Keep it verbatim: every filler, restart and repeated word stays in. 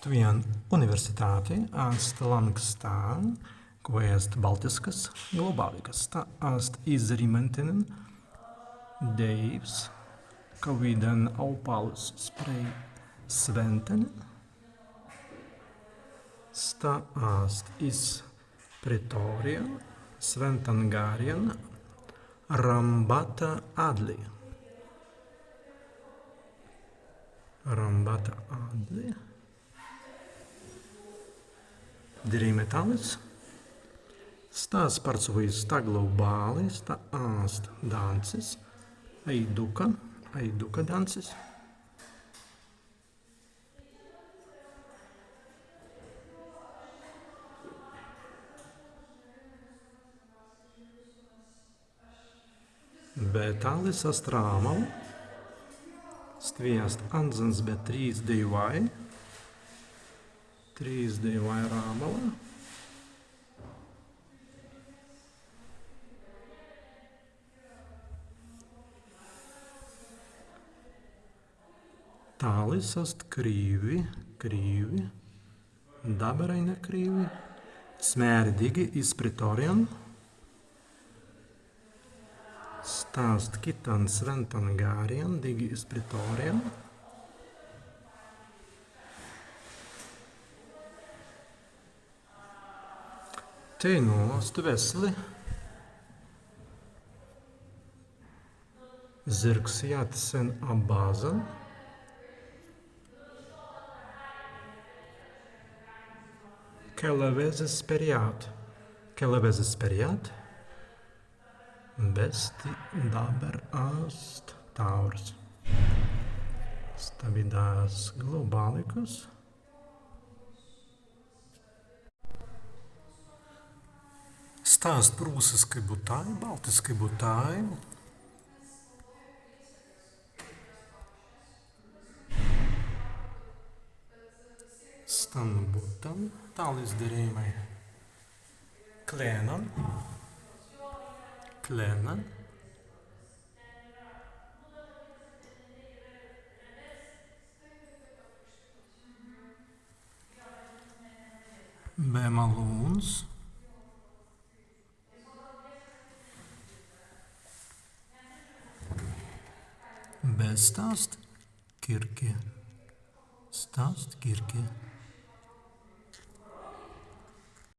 Stwen uniwersitāti ast lāngs stan, kwēi ast baltisks glaubāliks. Sta ast izrimantinin dēiws, kawīdan aupallusis prei swēntanin. Sta ast iz Pretorjan, Swēntan Garrjan, Rambata Adli. Rambata Adli. Dirēimai tālis. Sta spārts wūrs, sta glaubālis, sta ast dāncis. Aiduka, aiduka dāncis. Be tālis ast Rāmala. Stwi ast anzans be trīs dēiwai. Trīs dēiwai Rāmala. Tālis ast Krīwi, Krīwi. Dabber aīna Krīwi. As mēri dīgi iz Pretorjan. Sta ast kittan Swēntan Garrjan, dīgi iz Pretorjan. Teinū ast Wesli. Zirgs jāt sen abazan. Kelawēzis perjāt. Kelawēzis perjāt. Be stwi dabber ast tāurs. Stawīdas glaubālikas. Sta ast prūsiskai butai, baltiskai butai. Stan buttan tālis dirēimai klēnan, klēnan. Be malūns. Be sta ast kīrki. Sta ast kīrki.